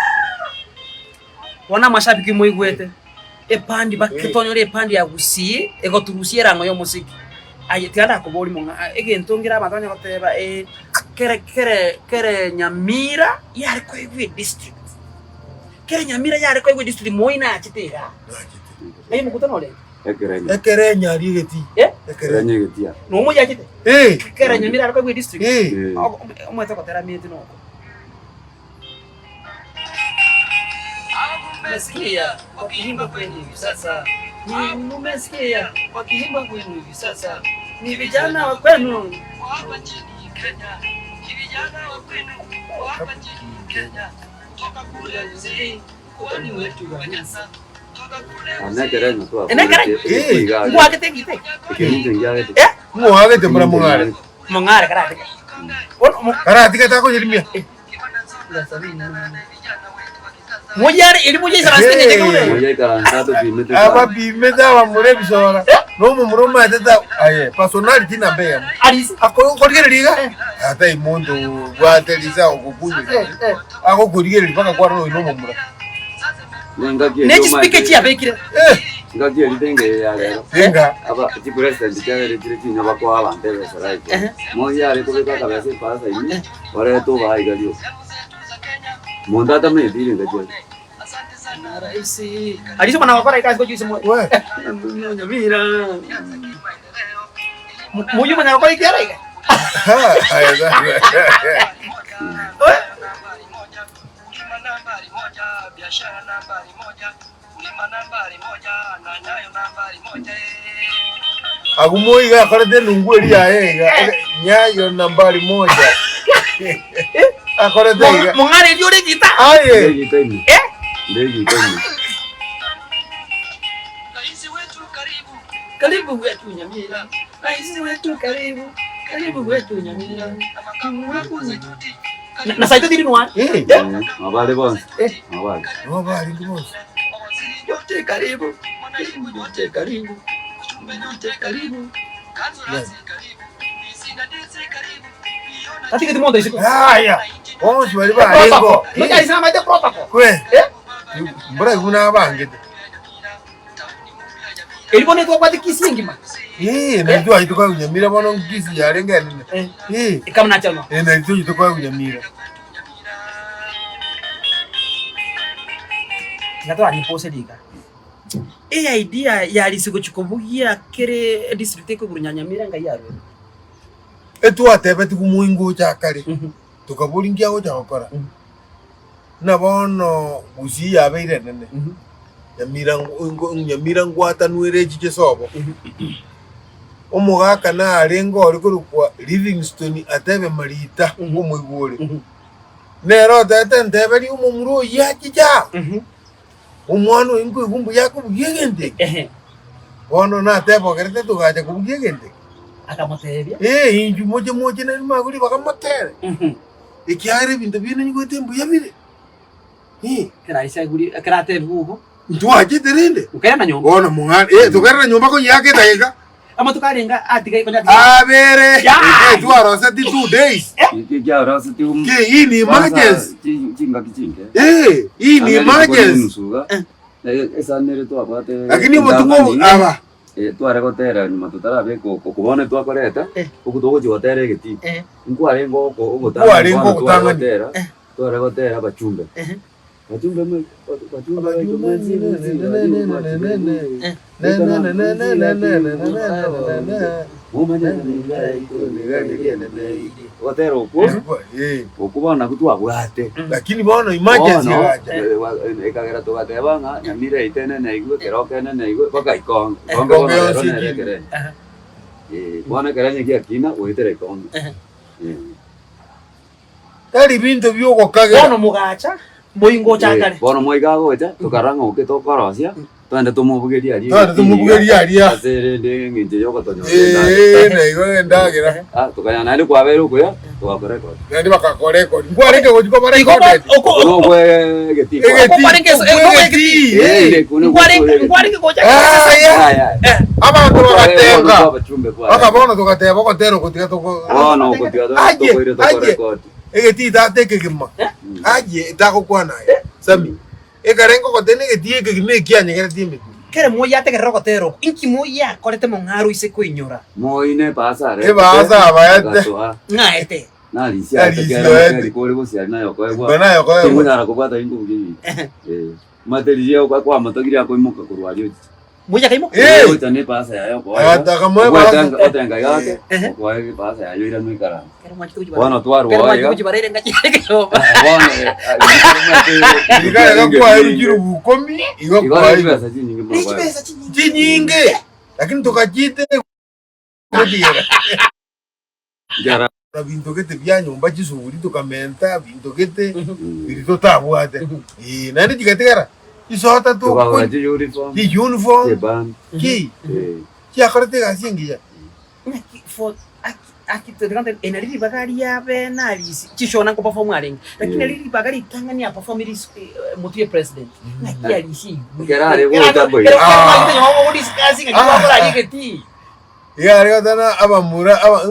Bono amashabiki moigwete epandi baketonyora epandi ya Gusii egoturusia erang'o y'omosiki. Aye tiga ndakoborie mong'a egento nkere abanto banya goteba kere kere kere Nyamira yare koegwa edistrict. Kere Nyamira yare koegwa edistrict moi nachete igaa. Aye omokutano orenge? Ekerenyo. Ekerenyo aria egetii. Eh? Ekerenyo egetii aa. Nomoyio achete? Eh. Kere Nyamira yare koegwa edistrict? Eh. Omanyete gotera ameti noko. Mumesikia wakiimba kwenu hivi sasa, ni mumesikia wakiimba kwenu hivi sasa, ni vijana wa kwenu wa hapa nchini Kenya, ni vijana wa kwenu wa hapa nchini Kenya, toka kule Gusii, kwani wetu wa Nyasa, toka kule Ane ekerenyo Ene ekerenyo? twabwate iga Ngwagete egita eke? ekeminto ngiagete. Eh? Ng'oagete mbura mong'are. Mong'are karatiga. Bono mo- Karatiga takonyerimia. Moyare eri moya isarasete ng'enye keure. Moya ikaransa topimete sana. Abapimete abamura ebisora nomomura omanyete ta aye personality namba eyemo. Arisi. Akorigereria iga ata omonto obwate risa ogokunywa agokorigereria mpaka kwarora oyo nomomura. Nengaki eria Ne chispeaker omanyete- chiabekire. Eh, Engaki eria tenge eye ya rero. enga Aba chipresident chiabere chire chinya bakoa abanto ebesa right. Moi are kobeka akabesa epasa ime orete obae iga rioka. Monto atamanyeti ringa chiaye. Arisi omwana gokora egasi gochia ase moyo. we Nyamira. Moyo omanya gokora ekiara iga. Ha, aye, sasa. Kulima nambari moja, biashara nambari moja, kulima nambari moja na nyayo nambari moja eh. Agwo moiga akorete enungu eria yaye iga nyayo nambari moja akorete iga Mong'are erio ore egita. aye Ndegita ime. Eh? Ndegita ime. Raisi wetu karibu, Karibu wetu Nyamira. Raisi wetu karibu. Karibu wetu Nyamira. na makamu wako Zaituni, Na, na saito tiri nwa. Eh, Mabare bonsi. Eh. Mabare. no baringi bonsi mawaziri Nyote karibu, wananchi nyote karibu, wajumbe nyote karibu. kanzurasi karibu, DC na DC karibu, Fiona Tatigeti monto isiko. aya bonsi bari barengo Nonya arisi namaete protocol. kwe mbura buna abangete Eri bono etwabwate kisi engima. Eh, nari twachete kwa Nyamira bono nkisi yarenge enene. Eh. Eh, Ekamunachanwa. eh, nari twachete kwa Nyamira. Tiga twaripose riga. E idea yarisi gochia kobugia kere edistrict ekoguru Nyamira ngai yarwete. Etwatebeti moingo ocha kare, tokaboria nki agocha gokora. Buna bono Gusii yabeire enene, Nyamira ngo- Nyamira ngwatanwere echiche sobo. Omogaka narenge ore korokwa Livingstone atebe Marita omoigwa ore. Nere otebete nteberie omomura oyio achiche aa, omwana oyo nkoigwa mbuya akobugia egento eke. Ehe. Bono natebogerete togacha kobugia egento eke. Akamotebia. Ee, inchuo moche moche nari magori bakamotere, ekiagera ebinto biaino nigwete mbuya bire. Ee, Ekero aise aigure, ekero atebiwe obo, ntwachete rende nkairana nyomba. bono mong'ana ee, tokairana nyomba koyiaka edageka Amatuko arenge atiga konya atiga. abere Ya! eh, twaroseti 2 days Iki kiaroseti um- Ki, hii ni emergency Kwanza, chingaki chinke. Eh, hii ni emergency Esani ere twabwate lakini obotuko entang'ani, aba eh, tware gotera nyuma totarabeka oko bono twakoreta Eh. oku togochia gotera egetii Eh. nkwarenge oko ogotang'ani Nkwarenge bono tware ogotang'ani. gotera tware gotera abachumbe Eh. bachumbe mwe- bachumbe baito mwensi mwensi bachumbe mwensi. Ogotera okwo Eh, okwo bono nakwo twabwate lakini bono emergency Bono, egacha eh, ekagera togateba ng'a Nyamira yaito enene igwe, Keroka enene igwe, mpaka Ikonge. Ikonge Ikonge bono rero yonsi nere ekina. ekerenyo. Eh, bono ekerenyo giakina goetera Ikonge. Eh. Tari binto biogokagera Bono mogacha, moingocha Eh, kare. bono moiga agocha, tokarora ng'a oke tokorosia. Twende tomobugerie aria Twende tomobugerie aria. Ase rende eng'encho ya ogotonyora endagera. Ee, na igo endagera. Ah, tokanya naende kwabeire okuya, togakorekodi. Naende bakakorekodi. Nkwarenge gochia koba Igo recorded. oko- Bono okwe egetii kwa. Egetii, Okwarenge okwe okwe egetii, Eh, eh. inde kune Nkwarenge okwe nkwarenge gocha Ah, yeah. Aya, aya. Abanto bagatenga. Abachumbe kwa. Mpaka bono togateba ogotera ogotiga toko. Bono ogotiga Aye, tokoire aye. tokorekodi. Egetii tata ekegima. Aye, takokwana aye. Sami. Ekare ngogotena egetii ekegima ekianyegeretie emetwe. Kere moi ategerere ogotera oko, inki moi akorete mong'aro ise koinyora? Moi ne ebaasa arete. Ebaasa abaete. Agasoa. Ng'aete. Narisia aete Narisia kera aete. omoteri kore gose ari naye okoegwa. Mbe naye okoegwa. Tingonyara kobwata ingobu riria. Eh. Omanyete riria kwamotogirie akoimoka korwa aria ochiche. Moi akaimoka. Eh. Ogocha ne ebaasa yaye okoegwa. Akamoa ebaasa. Ogwete otenga gake, okoa ebaasa yaye oirane oikaranse. Kere mwanchete gochia Bono twarwa kere mwanchete iga. gochia barere ngaki ekeyoba. Bono Iga iga kwaerwe chirubu ikomi, igo Igo kwaerwe. chibesa chinyinge mono Ne kwaerwe. chibesa chinyinge. Chinyinge. Lakini tokachite gotiera. Nkiara Binto gete bia nyomba chisuguri tokamenta binto gete biri totabwate. Eh, naende chigatigara chisota tukagora tokonywa chi uniform, chi uniform chiband, ki eh. chiakorete egasi engiya. Ng'aki for aki aki togante enari ribaga riabe narisi chishona nko perform arenge lakini Mm. nari ribaga ritang'ani a perform ris motwe president ng'aki arisi Ekero are gocha boigo. Iga are gotana abamura aba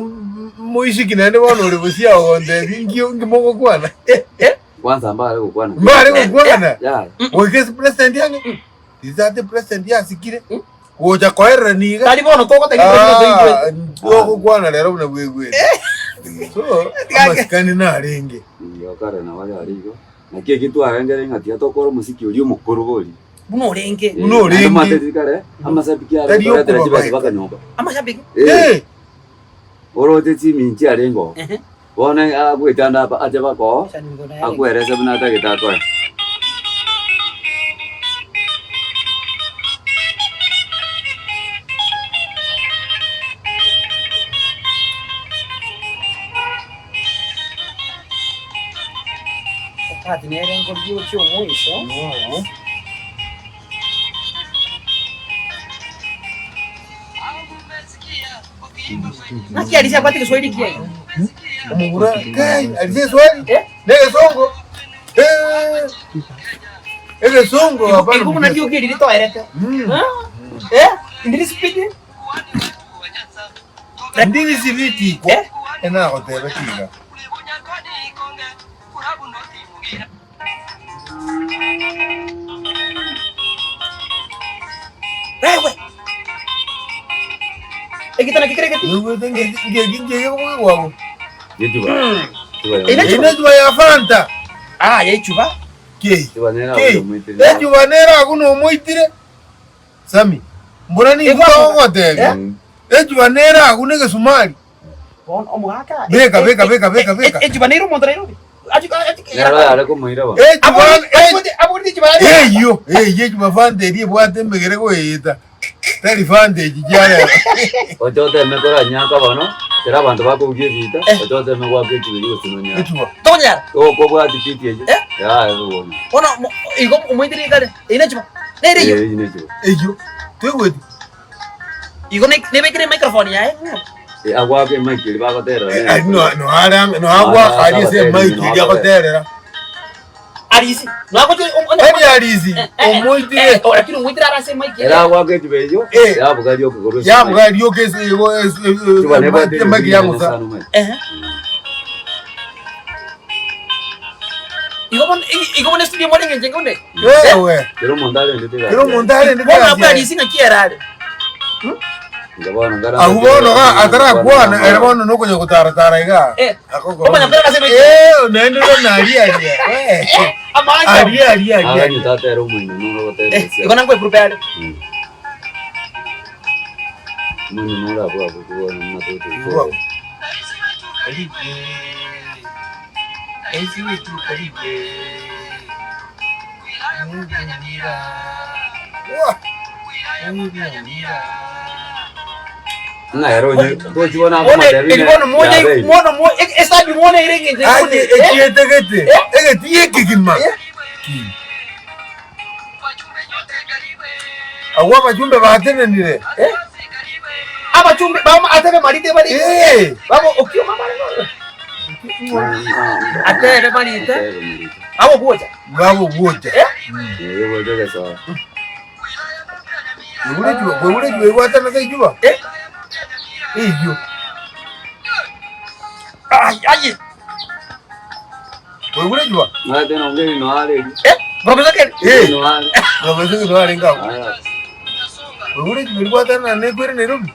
moisiki naende bono ore bosio agontebia inki inki mogokwana Kwanza mbare gokwana. mbare gokwana Yaya. goika ase president ang'e risate president yasikire gocha koerera niga Tari bono togotebia Ah, togokwana rero buna bwegwete so amasikani narenge Igo kare nabo yare igo. Naki eki twarengere ng'a tiga tokore omosiki oria omokoro bori. Buna orenge. Buna orenge. Naende omanyete kare amashabiki are Tari koretera okoba chibesa baeka. mpaka nyomba. Amashabiki. Eh, Eh, oroche chiminchi arenge oo. Bono agwete ande apa ache mpaka oo, akwerese buna atagete akoe. Epati nere nkoria gochia omoiso. Naki Arisi abwate egeswahili kiaye? Omomura, kai, Arisi egeswahili? Eh? Na egesongo? Eh, egesongo hapana Igo buna mchezo. riogi eri ritoerete. Mm. Eh? Ndiri speed? Ndiri sibiti. Eh? Enagoteba tiga. Wewe. Egitana kekere geti. Nigote ngeki ngeki kobwegwago. Gechuba. Chuba ya- Ine Ine chuba ya Fanta. Ah, yechuba. Kei. Chuba nera Kei. omoitire. Echuba nere agwo nomoitire. Sami. Mbora nigo ogotebia. Mm. Echuba nere agwo na egesumari. Bono omogaka. Beka, beka, beka, beka, beka. Echuba nere omonto Nairobi. Nero yare komoira bono. Echuba Abori echuba. eyio eyio echuba Fanta eria ebwate emegere goeta. Tari Fanta echi chiarero. Oche oteme koranyaka bono, ekero abanto bakobugia ebiita, oche oteme goaka echuba eria gose nonyare. Echuba. Tonyara. Tokobwati fiti eyio, Eh? yaya bono. Bono igo omoitire igare. Eye nechuba. Nere eyio. Eh, eyio nechuba. Eyio. Toigweti. Igo nebekire microphone yaye. Eh, agwaka emic eria bagoterera Eh, nere. ari no no are no agwaka ari ase emic eria agoterera. Arisi. Nagocho Tari arisi omoitire. Lakini omoitire arase mic. Ere agwaka echuba eyio, Eh. yabuga rioka korwa ase Yabuga rioka ase igo Chuba nebwate emic eriogi ya rinene musa. sana omanyete. Eh. Igo bono igo bono studio more ngenche ngonde. Ewe. Kera omonto arendete egasi Kera omonto arendete Bono egasi abwo yaye. arisi ng'aki erare. Inga bono ngara Agwo bono ga atarakwana ere bono nokonya gotaratara iga. Eh. Akokora. Omanya kore ase emic. Eh, naende bono aria aria. Eh. Amaancha. Aria aria aria. Aganyete atere omoino noro ogotera Eh, gose igo nangwe prepare. Mm. Omoino noro abwo abwo bono buna Abwo abwo. togotoka. Wah. Ng'a ere onye tochi bono Bono akomotebia eri bono monya yabeire. mono mo estadio mono ere ngenche Aye ngonde. echiete gete. Egeti ekegima. Ki. Agwo abachumbe batenenire. Eh? Abachumbe bamo atebe marite bare. Eh. Babo okio mama no. Atebe marite. Abo bwocha. Babo bwocha. Eh? Eh, bwocha gesoa. Bweure juba, bweure juba egwatana ta ijuba. Eh? Eyio. Ai ai. Bweure juba. Ng'ate nonge no are. Eh? Professor Ken. Eh. No are. Professor Ken arenge abwo. Aya. Bweure juba egwatana nekwere Nairobi.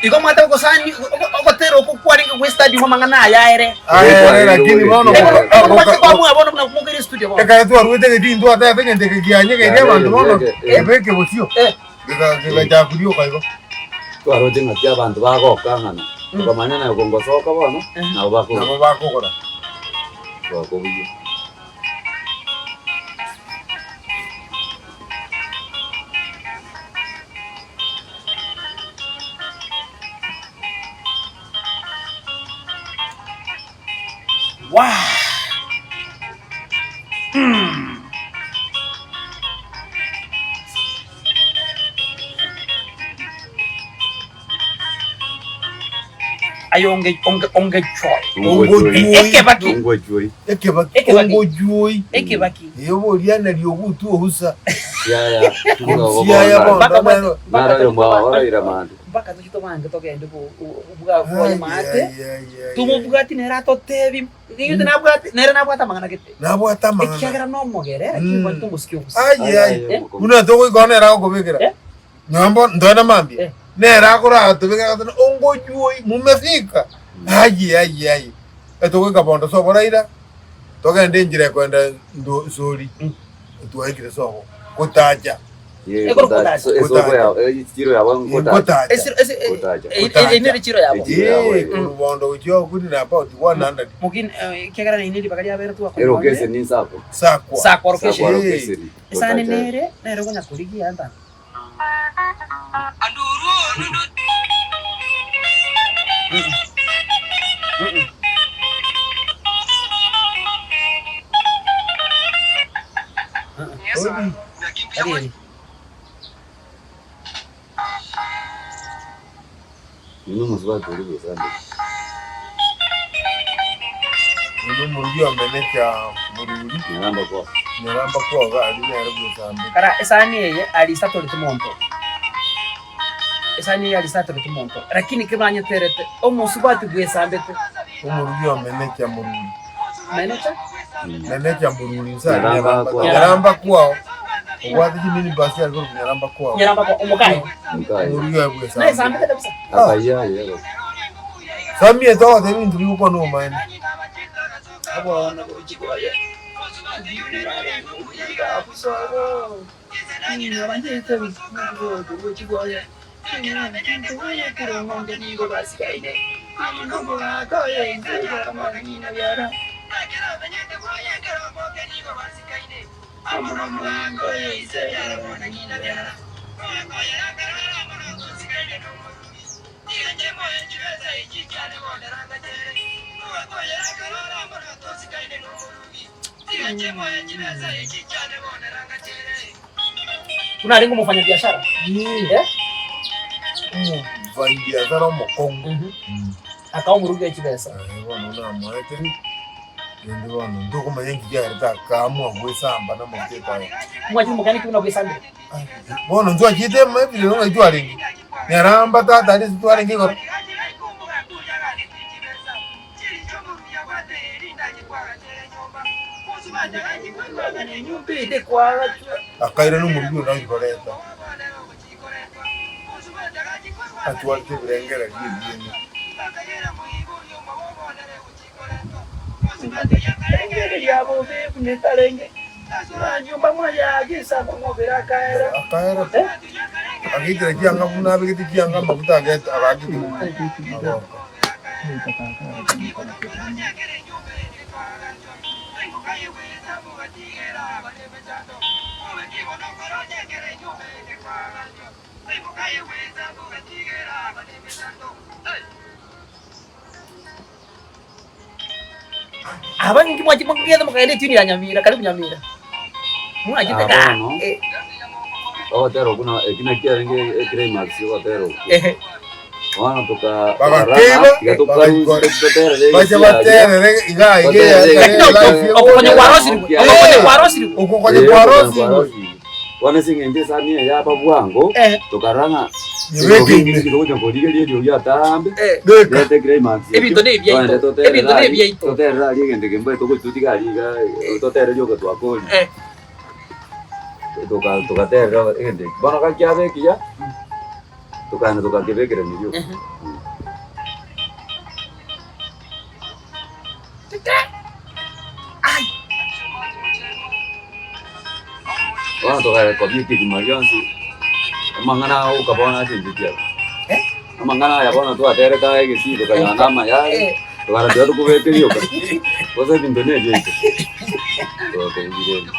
Igo mwate ogosani ogotera oko kwarenge gwe study amang'ana aya ere. Aye, lakini bono Omwate kwamua bono buna mokere studio bono. ekero twarwete geti ntwatete egento eke kianye keria abanto bono kebeke bosio Eh. gegachakurioka igo. Twaroche ng'aki abanto bagokang'ana, tokamanya naye kongosoka bono, nabo bakogora. Nabo bakogora. Bakobugia. Wow! Mm. Aye onge onge onge choi. Ongojuoi. Ekebaki. Ongojuoi. Ekebaki. Ekebaki. Ongojuoi. Ekebaki. Eyo boria nario ogutu ohusa. Siaya. Siaya bono. Mpaka mwete- Nero. mpaka Naro mwa ora ira mande. mpaka tochie tobange togende bwa maate. Ai, ai, ai, ai. Tumobwati nere atotebi. Nigo nabwate nere nabwate amang'ana gete. Nabwate amang'ana. Ekiagera nomogere lakini kwani tomosikia obusa. Ai, ai. Eh? Buna togoika nere agokobekera. Eh? Nyombo ntoenda mambia. Eh. Nere akoratobekera goteba ongojuoi mumefika. Ai, ai, ai. Etogoika bondo sobo Raila, togende enchera ekoenda ndo sori. Twaikire sobo. Gotacha. Esoko ya echiro yabo nkotacha. Gotacha. Esi esi Gotacha. einere chiro yabo. Echiro. Eh, korubondo gochia okuri na about 100 Mugin ekiagera naineri bakaria abere Erokese ni sako. sakwa. Sakwa location. Sakwa location. Esani nere nere konya kurigia anta. Odi. Ari. Nino musubati uri bwesande. Oyo omorugi omenecha moruri Nyaramba kwa. nyaramba kwoga ari nere bwesambe. Kara esani eye alisa tore tumonto. Esani eye alisa tore tumonto. Lakini kibanyeterete omusubati bwesambete. Omorugi omenecha moruri. Manager? Menecha moruri nsa Nyaramba nyaramba kwao. nyaramba kwao. Obwate chimini basi ari korwa nyaramba kwao. Nyaramba kwa omukaye. Mukai. Omorugi oye Naye bwesambe. sambete kabisa. Akaya yero. Samie togote ebinto bigokwana omaene. Abona gochikoye. Unarenga omofanya biashara. Eh? Omofanyibiasara omokongo. Akaba omorugi oe chibesa. Aye, bono namoete rende bono ntokomanya nki kiagerete akaamua goesamba na amafuta etayo. Mwachire omogani ki buna bwesambire. Bono ntwachete ebirero ng'ai twarenge nyaramba tata aria ase twarenge igoro. Akairana omorugi oyo nachikoreta atwarete ebirengererio ebiene. Akaera agaitera chianga buna abegete chianga amafuta agete agachete agoka. Aba ninki mwachi mokogenda mokaenda etini ya Nyamira karibu Nyamira. Mwachete Ah, ka. bono. Eh. Ogotera okwo na eki nakio kiarenge eclimax ya ogotera okwo. Ehe. Bono toka Bagakeiba, tokarara, tiga tokarusia bagaikora. toterere Bache egesi aria. baterere iga iga Baterere ya- Lakini ya- life oko- okokonya kwarosirwe, okokonya kwarosirwe. Okokonya Eh, kwarosirwe. kwarosirwe. Bono ase eng'encho esani eye yaba bwango, Eh. tokarora ng'a Nyebeke eriogi ime. togocha korigereria eriogi atambe, Eh. Beka. rete climax ekio. Ebinto na ebiaito, Togende toterere ebinto na aria, ebiaito. toterere aria egento eke mbae togochi totige aria iga, toterere rioka twakorire. Eh. Toka togaterera egento eki. Bono gaki kiaba ekiya, tokagenda tokakebekerania rioka. Bono togarekobia ekegima gionsi, amang'ana agoka bono ase encheti abwo. Amang'ana aya bono twaterete aya egesii tokanyora amaya are, tokara tiga tokobeka rioka, gose ebinto na ebiaito, togakobugire.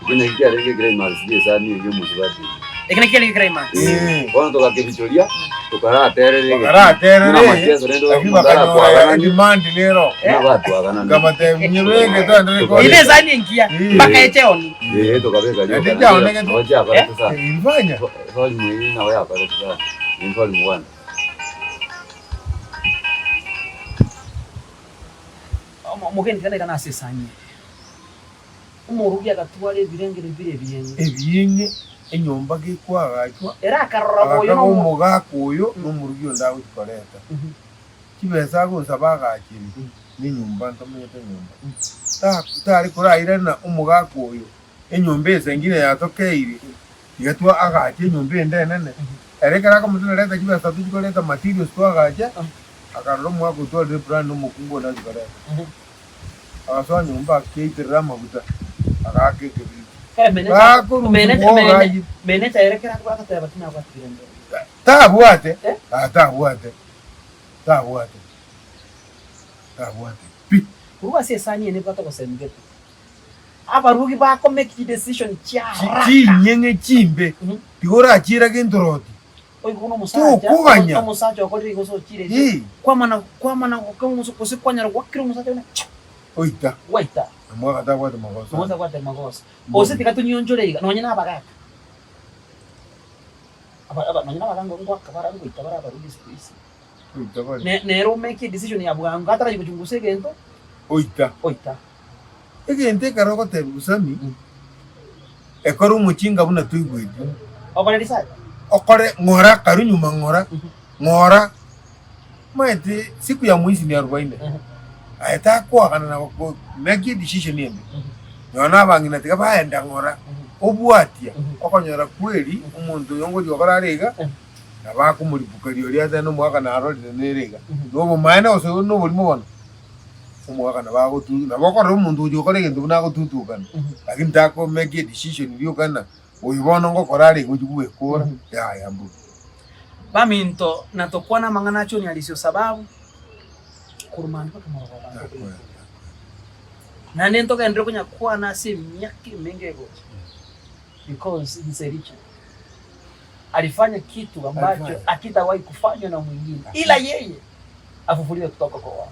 Ekio nakio kiarenge eclimax ya esani eywo omosubati oyio. Eke nakio kiarenge climax. Eh. Bono togakebichoria, tokaraterera egeki. Bakaraterere, Buna amacheso rende lakini omonto bakanyora aratwaganani, edemand nero. buna batwaganani. Nkabatebia nyebeke twendere Ine Ine esani engiya, Eh. mpaka eche oni. Eh, tokabeka rioka. Naende chiaonegete. Nabo chiakorete sana. Ilifanya. Volume eyio nabo yakorete sana. Ni volume one. Omogeni tiga nairane ase esani eye. Omorugi agatwara ebirengero bire ebieng'e. Ebieng'e, enyomba gekoagachwa, Ere akarora oyo agakaga nomo. omogaka oyo na omorugi onde agochia koreta. Chibesa agonsaba agachere, na enyomba ntomenyete nyomba. Ta- Tare korairana omogaka oyo, enyomba ese engine yatokeire, tiga twa agache enyomba ende enene. Ere ekero akomotebia reta chibesa tochia koreta materials twagache, akarora omogaka otwarire eplan na omokungu onde achia koreta. Agasoa nyomba akeiterera amaguta, agaaka ekebiriti. Bakorusia bwogayi. Tabwate, ah, tabwate, tabwate, tabwate pi. Korwa ase esani eye nebwate ogosemia gete. Abarugi bako make chidecision chia haraka. Chinyeng'e chimbe, tiga orachiira gento roti. Oigwe buna omosacha, Tokoganya. omosacha okorire igo gose ochire ase, Ee. kwamana kwamana goka omosa gose kwanyara gwakera omosacha buna cha! Oita. Gwaita. Na mwaka tabwate magoso. Omwaka tabwate magoso. Gose tiga tonyionchore iga, nonye na abagaka. Aba aba nonye na abagaka ngoaka bara ngoita bare abarugi siku hizi. Oita bare. Ne nere omake edecision ya bwango atarachi gochungusa egento, Oita. oita. Egento ekero ogotebiwa gosami, ekore omochinga buna toigweti. Okore research. Okore ng'ora karu nyuma ng'ora, ng'ora, omanyete siku ya mwizi ni arubaini. Aye takoagana na goko make edecision embe. Nonya na abang'ina tiga baenda ng'ora, obwatia, okonyora kweri omonto oyo ngochia gokora are iga, nabo akomoripuka rirorio atebe na omogaka narorire nere iga. Na obomaene gose na oborimo bono. Omogaka nabo agotu nabo okorora omonto ogochia gokora egento buna agotutukana, lakini tako make edecision rioka ng'a oyo bono ngokora are iga ochia kobwekora, yaya mbobe. Baminto, na tokwane amang'ana a John Alisio sababu, korwa mambia mpaka marogoba abanto Takoera, koigwa. takoera. Naende ntogenderere konyakwana ase emiaka emenge egocha because he's a legend. Alifanya kitu ambacho Alifanya. hakitawahi kufanywa na mwingine ila yeye afufuliwe kutoka kwa wafu.